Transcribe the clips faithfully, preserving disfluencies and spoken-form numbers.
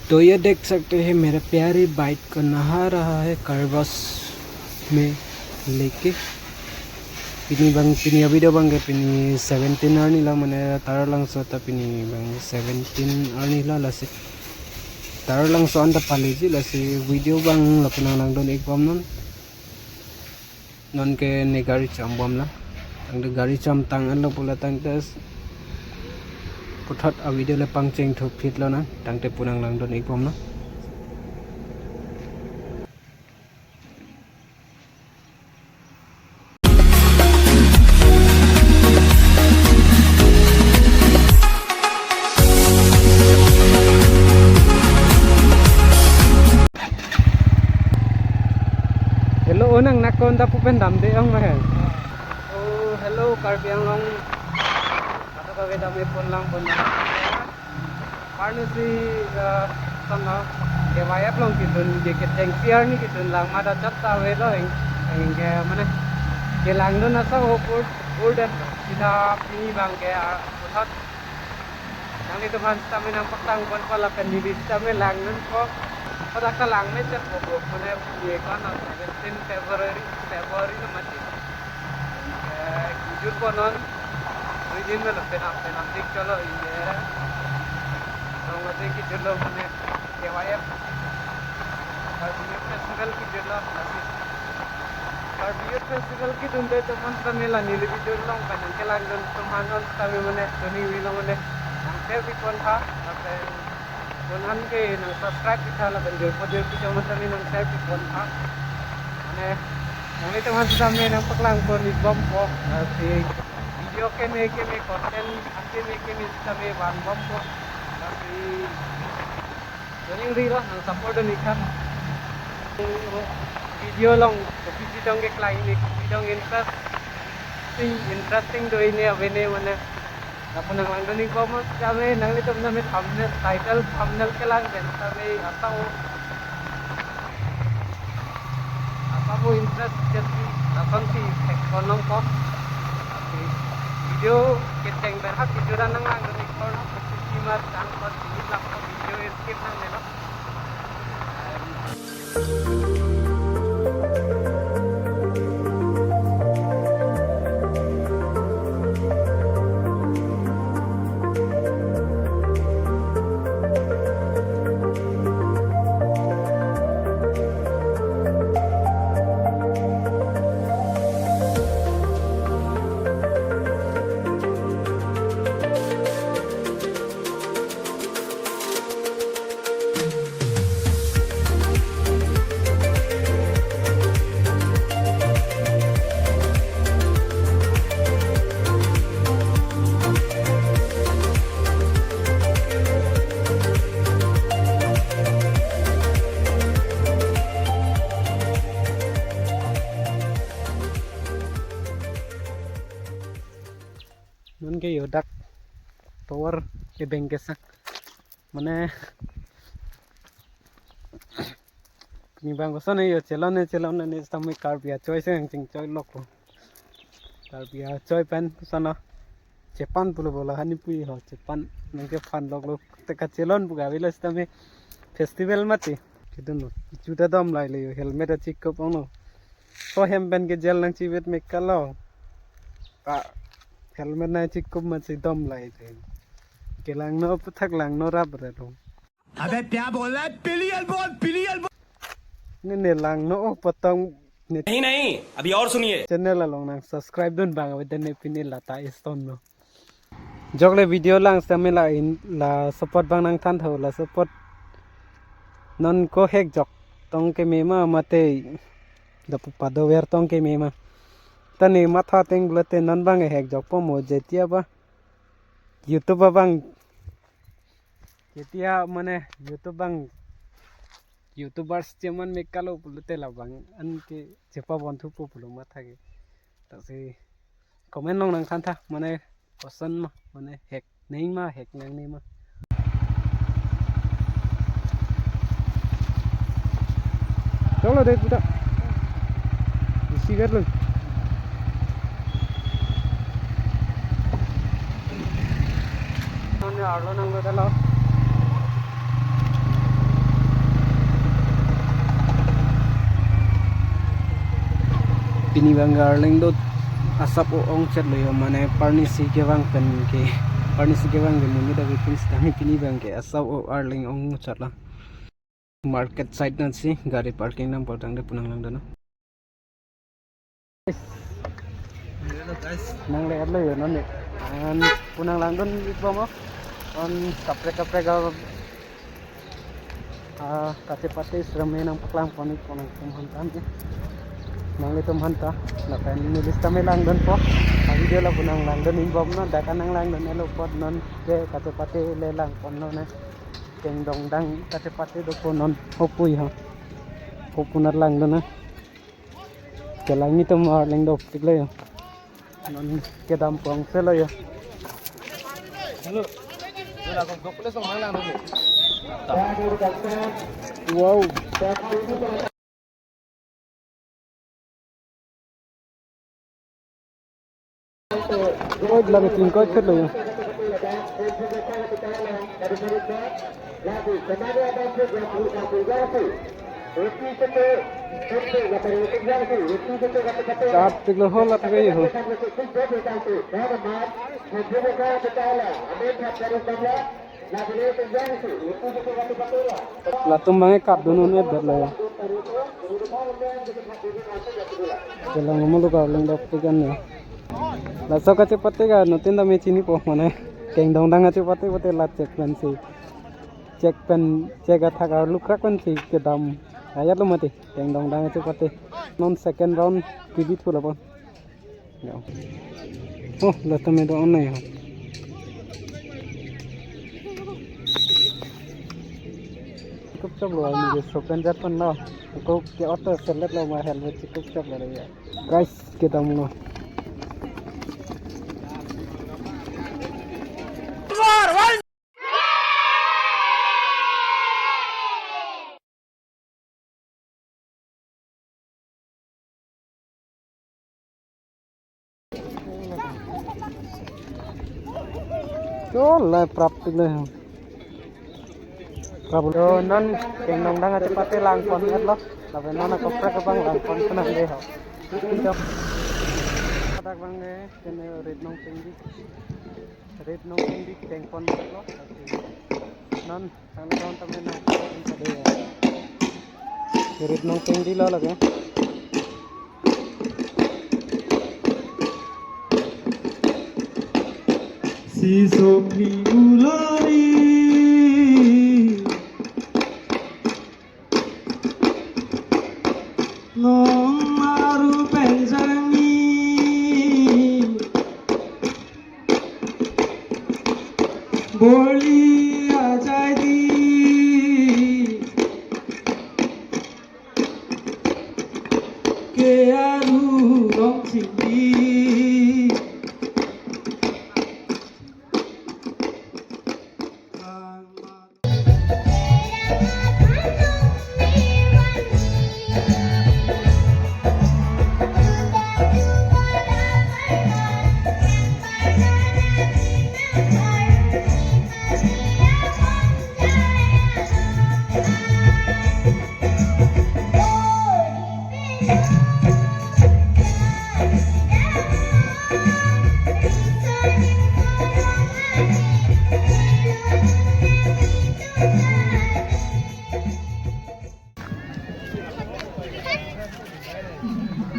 तो ये देख सकते हैं, मेरा प्यारी बाइक को नहा रहा है car wash में लेके। Pini abang, pini a-video abang ke pini seventeen arni lo, mane Taralangso ta pini abang seventeen arni lo, lasi Taralangso anta paleji, lasi video abang lapu nanglangdun-ik bomnon. Non ke ne gari cham bomlo. Tangte gari cham tang-etlo pulo tangte puthot a-video le pangcheng thuphit lonang. Tangte pu nanglangdun-ik bomlo. Hello, onang nakon ta pu pen damde ong ma he. Oh, hello, Karbi Anglong. Ato kave dam-e ponlang ponlang. Arnisi, eh, sana, K Y F along kedun, ke, kechengsi arni kedun lang, mada chat ta avelo, eng, eng, ke, mane, kelangdun asap apor, apor dan, sida pini abang ke, ah, puthot. Nanglitum aphan sitame nangpaklang ponpo lapen neli sitame langdunpo. Pada kalang me chat po, mane, ye kan, seventeen February, February lo mati. Eh, kejut po non. Dui din melo penap, penap dik cholo, ye. Nong mati kejut lo mane K Y F. Karbi Youth Festival kejut lo, lasi. Karbi Youth Festival kedunde atum aphan sitame la neli video along pen nangkelangdun atum aphan non sitame mane, doni wi lo mane, nang share pi pon tha, lapen non an ke nang subscribe pi tha lapen jirpo jirpi atum aphan sitame nang share pi pon tha. Mane, nanglitum aphan sitame nangpaklang pon-ik bompo. Lasi video keme keme content keme keme sitame van bompo. Lasi joining ri lo, nang support dun-ik tha. Video along, kopi si dong keklang-ik, kopi dong interesting, interesting do-ik ne ave ne mane. Lapu nanglangdun-ik bomnon sitame, nanglitum sitame thumbnail, title, thumbnail kelang pen sitame asap, asap interest jadi lason si thek ponlongpo. Video kecheng pen ha video dan nanglangdun-ik bomnon, kopi si ma tang ko sini lapu video skip nangne lo. Non ke yo dak tovar ke bengkesak. Mane, pini abang koson yo chelon ne chelon ne sitame Karbi achoi si nangchingchoi lokpo. Karbi achoi pen sana chepan pulo bola hani pui ho chepan nangkephan loklo te kachelon pu kave lo sitame festival mati. Kedun lo. Juta dom lai le yo helmet achikop ong lo. So hem pen ke jail nangchivet me kalo. Ta helmet nangchikop masi dom lai te. Kelangno aputhak langno rap re lo. अबे क्या बोल रहा है? पिलियन बोल, पिलियन बोल। Ne ne langno o potong ne नहीं, नहीं, अभी और सुनिए। Channel along nang subscribe dun abang ave ne pini lata iston no. Jok le video lang sitame la in la support abang nangthan tha la support. Non ko hek jok tong keme ma mate lapu padover tong keme ma. Ta ne matha ateng pulote non abang hek jokpo mo jetia ba YouTube abang. Jetia mane YouTube abang YouTubers cheman me kalo pulote labang an ke chepa bon thupo pulo matha ke. Taksi comment along nangthan tha mane koson ma mane hek neng ma hek nangne ma. Cholo de puta. Isi gat lo. Nonne arlo nanglo dalo. Pini abang ke arleng do asap o-ong chet lo yo, mane parnisi kevang pen ke, parnisi kevang ke monit ave pin sitame pini abang ke asap o arleng ong chet lo. Market side nasi gari parking nang portang de pu nanglangdun non. Nangle-et lo yo non ne. An pu nanglangdun ik bom o. On kaprek kaprek a, ah, kachepate srame nangpaklang pon ik pon nangtum aphan tame. Nanglitum aphan ta lapen neli sitame langdunpo. A video la pu nanglangdun ik bom non, dak an nanglangdun-et lo apot non ke kachepate le lang pon lo ne. Kengdongdang kachepate dopo non, hopui ha. Hopu nat langdun na. Kelang itum arleng dopik lo yo. Non kedam pong se lo yo. Hello. Wow. Oi, lagi tingkoi chet lo yo. Kat tik lo ho la thak yo. Latum abang ke kat dun un-et det lo ya. Kelang muluk arleng dopik an ya. Laso kachepate ke anuttin tame chinipo, mane kengdongdang kachepate pute la chek pensi. Chek pen, chek athak arlukrak pensi kedam. Ayat lo mati, kengdongdang kachepate. Non second round kibit pula pon. Ya. Oh, la tame do-an nai ho. Chikup chok lo, ani ke sopen jat pen lo. Ko ke auto select lo ma helmet chikup chok lo ya. Guys, kedam lo. Chol la prap tik le. Prap lo non kengdongdang kachepate lang pon-et lo. Lapen non kaprek abang lang pon penang de ho. Dak abang ke kene Rit Nongpengdi. Rit Nongpengdi keng pon lo. Non, ang account tame nang. Rit Nongpengdi lo lake. Si sopri ulari. Nong maru penjangi. Boli ajai di. Ke aru rong chingki.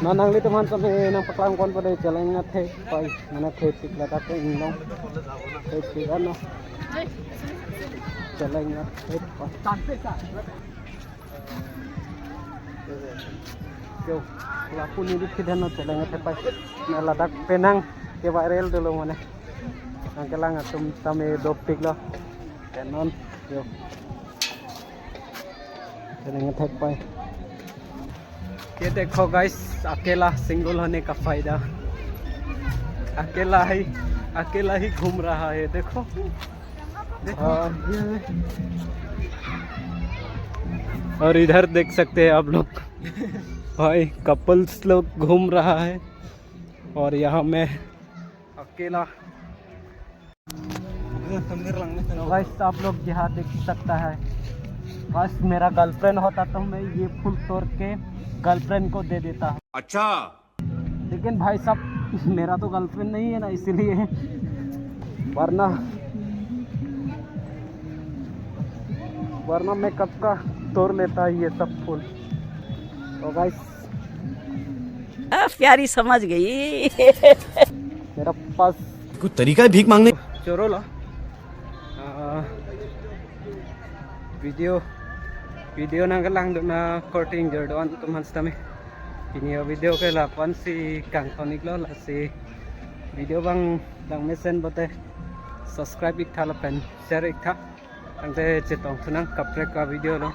Non nanglitum aphan tame nangpaklang pon pade cheleng athe pai, mane athe tik ladak ke inglong. Athe tik ano. Cheleng athe pai. Yo, lapu neli thidhan no cheleng athe pai. Na ladak penang ke viral dolo mane. Nangkelang atum tame dopik lo. Ke non, yo. Cheleng athe pai. ये देखो गाइस, अकेला सिंगल होने का फायदा। अकेला ही, अकेला ही घूम रहा है, देखो। देखो। हाँ, ये। और इधर देख सकते हैं आप लोग, भाई कपल्स लोग घूम रहा है और यहाँ मैं अकेला। तो गाइस, आप लोग यहाँ देख सकता है, बस मेरा गर्लफ्रेंड होता तो मैं ये फूल तोड़ के गर्लफ्रेंड को दे देता। अच्छा। लेकिन भाई साहब, मेरा तो गर्लफ्रेंड नहीं है ना, इसीलिए। वरना, वरना मैं कब का तोड़ लेता ये सब फूल। तो गाइस, आ, प्यारी समझ गई। मेरा पास कोई तरीका है भीख मांगने? Choro lo. Ah, video, video nangkelang dona korte ingjir do-an atum aphan sitame. Pini avideo ke lapu-ansi kangton-iklo, lasi video abang langmesen pote subscribe iktha lapen share iktha. Tangte chetongthu nang kaprek avideo lo.